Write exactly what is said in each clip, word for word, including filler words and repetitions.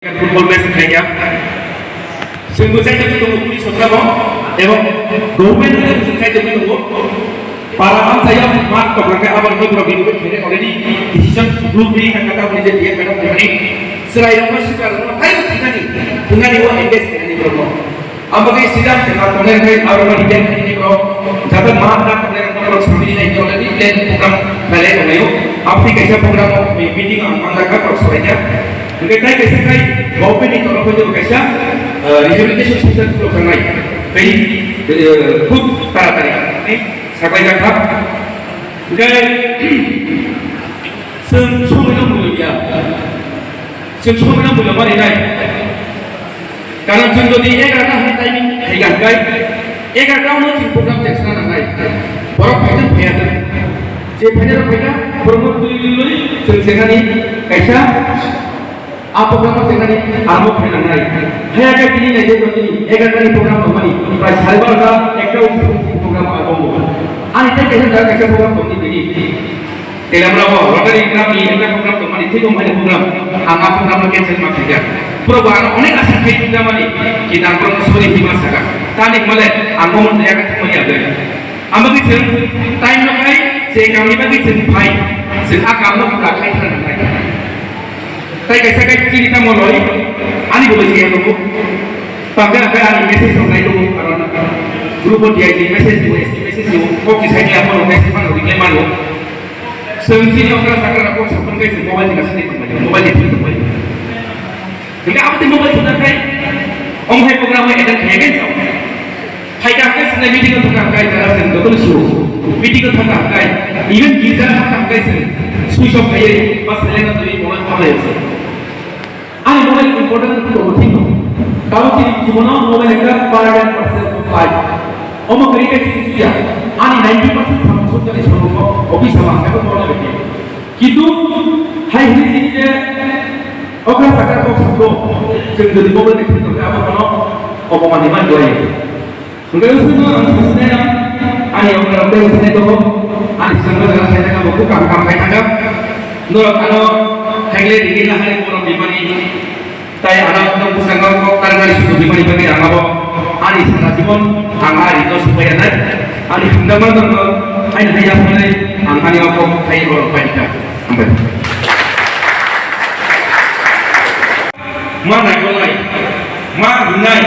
Football match khlaiya. Chwngbo chaitokgwi tongo police sokamo, ebong government ni chwng chaitokgwi tongo. Para amchaio mat toknangkhe aboni borok renovate khainai already decision group ni kaka taboni je D M madam khainani. Chwrairokno sikarokno phaibo thwinani, thwinani o engage khainani borokno. Aboni sida thwna tongnai khai arokno retain khainani borok jata mat na tongnai rokno borok samini nai already plan program khailai tonglaio. Aboni kaisa program o meeting ang manjakha borok salaikha. Hingke tai kaisa khai government ni torof hoi kaisa, eh, rehabilitation center khulok tangnai. Tei, eh, khub taratari, eh, saklai jak kha. Hingke, chwng somoi no muilu ya. Chwng somoi no muilu mani nai. Karon chwng jodi egarota hwnwi timing khai ga hwnkhe, egarota no chwng program cheng sna nangnai. Borok phaitwng phaiya thwng. Je phainai rok phaikha, borokno twi twi twi chwng chengani kaisa a program o chengani armo khainai nangnai. Haya khe tini naijak tini egarota ni program tongmani, prai sari barota ekta o program armo. Ani tei kaisa jaga kaisa program tongdi tini. Telamra bo Rotary Club ni ekta program tongmani, thik wng mani program, ang a program no cancel ma khaijak. Pura bo ano onek asa khai tongmani, kintu ang program sorry hima saka. Tani male ang bo mani yaga thangmani agoi. Ang bagwi chwng time no khai, je kamni bagwi chwng phai, chwng a kam no pura khai thang nai. Tai kaisa kai chini tamo loi, ani bo bai kaya nogo. Pangka kai ani message rok nai nogo, karon group o D I G message o, S T message o, kok kisai ni amo rok message mano, reply mano. Chwng chini okra sakra rok kok sapung kai chwng mobile ni kasini tongbai, mobile ni phone tongbai. Hingke abo tei mobile phone kai, ong hai program hai attend kaya kai chao. Hai ka kai sinai meeting o thangka kai jara chwng dokol sio. Meeting o thangka kai, even girja thangka kai chwng switch off kai, bas silent o twi mobile phone hai chwng. Ani mobile important to bo thik no. Tamo chini jibono mobile ekta part and parcel of life. Omo kwrwi khe chini suya. Ani ninety percent samung sujani samung office sama khe mobile ekta. Kintu hai hini chini je okra sakar kok sabdo chwng jodi mobile ni thik no khe abo kono oboman ni man doi. Hingke wngkha ang sasinai ang, ani okra okra sasinai tongo, ani sangma jaga sasinai tongo, kok kaham kaham khai thangkha. Norok ano khaikle rigi na hari borok bimani, tai ano nong bwskango kok targani sudu bimani bagwi ang abo ani sara jibon ang ari no supai anai, ani hamjakma tongno, ani hai yaphanai ang ani o kok khai borok pai kha. Hambai. Ma naikolnai, ma himnai,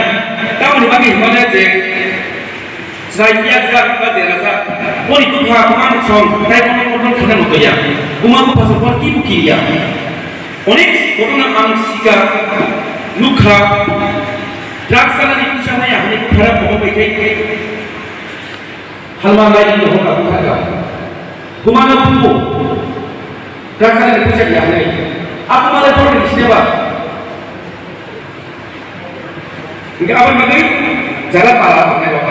tamoni bagwi himnai je chwrai ya jak ba dera jak, boni bupha buma song, tai bono motor khana motoya, buma bupha song bono kibu kiriya. Onek ghotona ang sikha, nukha, drugs chanani puisa naya hwnwi buphara bobo bai khai. Halma lai ni hokha buphara. Bumano bubo. Drugs chanani puisa ya hwnwi. Ako malai bono ni sineba. Hingke aboni bagwi jala para tongnai rok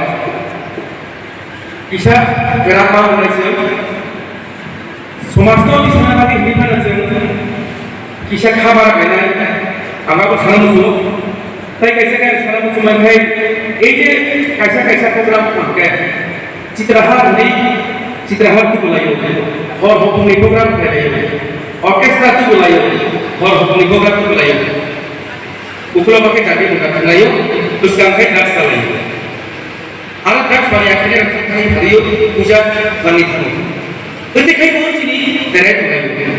kisa kwrak ma wngnai se somaj no tisana bagwi hinwi phano chwng kisa khabar khainai ang abo sana muchungo. Tai kaisa kaisa sana muchung mankhai ei je kaisa kaisa program hwnkhe Chitrahar hwnwi Chitrahar tubulaio, hor hopungni program khlaio, orchestra tubulaio, hor hopungni program tubulaio. Ukulogo khe chakri bwkha thanglaio, bwskang khe drugs chalaio. Aro drugs bani akhire rok thang thang phario puja bani thango. Tei khai bo chini berai tonglai bo.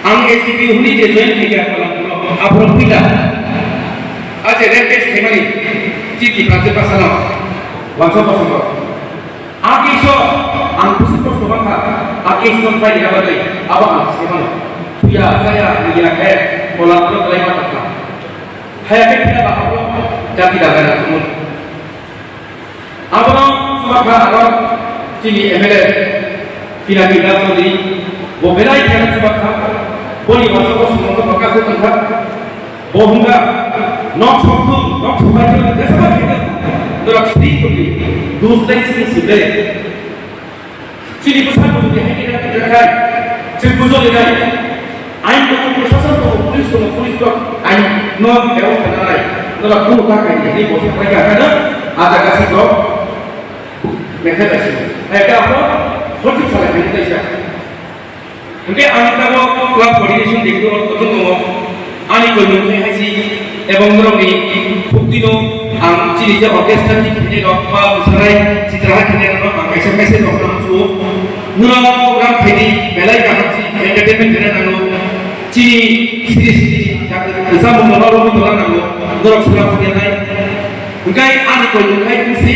Ang S D P O hwnwi je join khaikha Kolombo, aphuru pila. A je rape case khaimani chini Tipra Tripasano wansa bosongo. A case o ang kusu kosto mankha, a case no khlai ya bagwi abo ang se mano. Thuya, chaya, ya khe, kola phano khlai ma tongkha. Haya khe phiya ba abo jati daga na thangmani. Abono chubakha aro chini M L A Pinaki Dal Chaudhary, bo belai khe chubakha, boni wansukgo sumungno bwkha se tongkha. Bo hwnba, nok sokthung, nok sobaithung, jesaba khaithung, norok sri tongdi, dus lai sini sible. Chini bwsa bo jodi hai khe da khe khai, chwng bujoli nai. Ain tongo, prosason tongo, police tongo, police rok ain no bebosta nanai. Norok kunu ta khai di, bo se khai kha, a jaga si rok mekhe da si. Hai ka bo, hojik sala khai dai sa. Hingke ang tamo club coordination director o kotor tongo. Ani koimung khe haisi ebong norokni khukti no ang chini je orchestra ni khainai rok ba bwsanai Chitraha khainai rok no ang kaisa message rok no muchungo. Norok program khaidi belai kaham si entertainment khaina nango. Chini sri sri samung no rok tola nango. Norok sura phuya nai. Hwnkhe ani koimung khai wngsi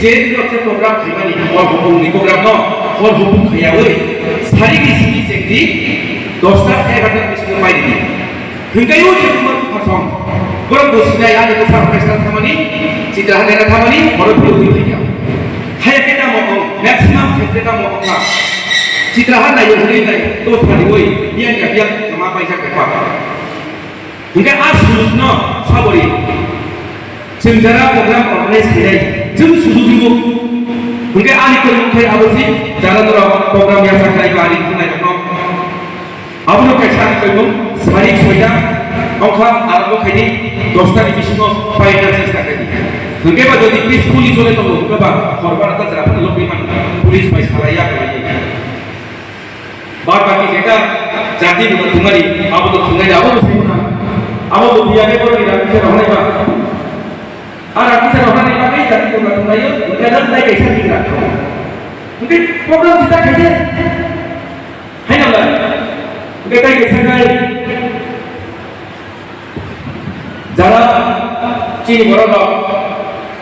je norok je program khaimani hor hopung ni program no hor hopung khaiyawi sari ni simi chengdi dosta egarota ni bisingo paidi. Hwnkhe o je buma bupha song, borok bo sinai ani bwsa orchestra thamani, Chitraha nera thamani, borok philogwi phaikha. Haya khe tamo wng, maximum khetre tamo wngkha. Chitraha naio hwnwi nai, to phaliwi, biyang ya biyang kama paijak kha. Hwnkhe a sujukno sabori, chwng jara program organize khainai, chwng sujukribo. Hwnkhe ani koimung khai abo si, jara norok program yasa khlaiba ani thangnairokno. Abono kaisa ang koimung sari soita wngkha, aro bo khaidi dosta ni bisingo paina chesta khaidi. Hwnkhe ba jodi peacefully chole tongo, hwnkhe ba hor barata jera phano lobwi mano, police bai salaiya khlaiwi. Bad baki jeta jati buda thumari, abo to thumari, abo to thumari. Abo bo biya ke pore ni rang kisa rohonai ba. A rang kisa rohonai ba kai jati buda thumari yo, hwnkhe nang tai kaisa ni rang. Hwnkhe program jeta khaide. Hai nang lai. Hwnkhe tai kaisa kai. Jara chini borok rok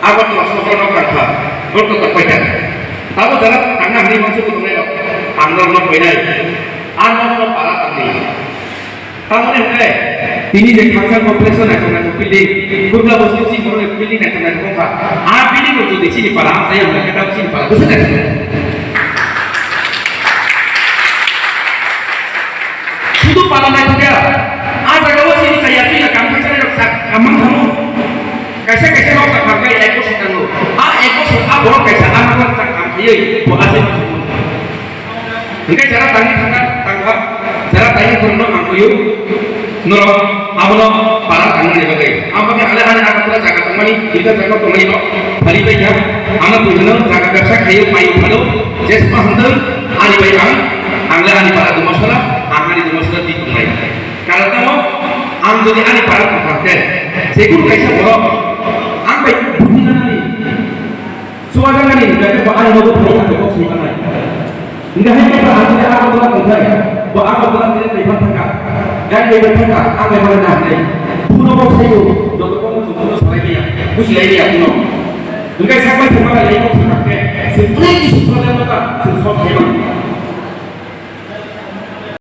Agartala sokro rok kha, borok rok pai kha. Abo jara tangna hwnwi mangsa ko tongnai rok, ang rok no painai, ang rok no para tangdi. Tamoni hwnkhe tini je khangsa complex o naithok naithok building, Kurla Bosti chini borok ni building naithok naithok wngkha. A building rok jodi chini para amchai wngkha khe tamo chini para bwswk naithok. Sudu para naithok ya. A jaga o chini chaya chaya kam khaisa rok sak kam mang thango. Kaisa kaisa rok ta pharkha ek bosor thango. A ek bosor a borok kaisa a nokbar ta kam khaiwi bo a se ma thango. Hwnkhe jara tangwi thangkha tangkha jara tangwi thangno ang koyo. Norok abono para tangmani bagwi. Ang bagwi ale ani Agartala jaga tongmani, ita jaga tongmani no phali bai kha. Ano buino jaga bebsa khayo payo phano. Jesma hwndwng ani bai ang, ang le ani para dumasora, ang ani dumasora di tongnai. Karon tamo ang jodi ani para tongkha khe, jekun kaisa borok ang bai buddhi nanani. Chubajaknani hwnkhe bo ani nogo phai thangwi kok swi manai. Hwnkhe hai khe bo ang khe Agartala tongthai, bo Agartala tini twi phan thangkha, gari bai bai thangkha, ang bai mano na hwnwi. Buno kok saio, joto kok muchung buno salai maya, buji lai maya buno. Hwnkhe sak bai thangma lai kok sakha khe, se twi kisi problem no ta, se solve khai mano.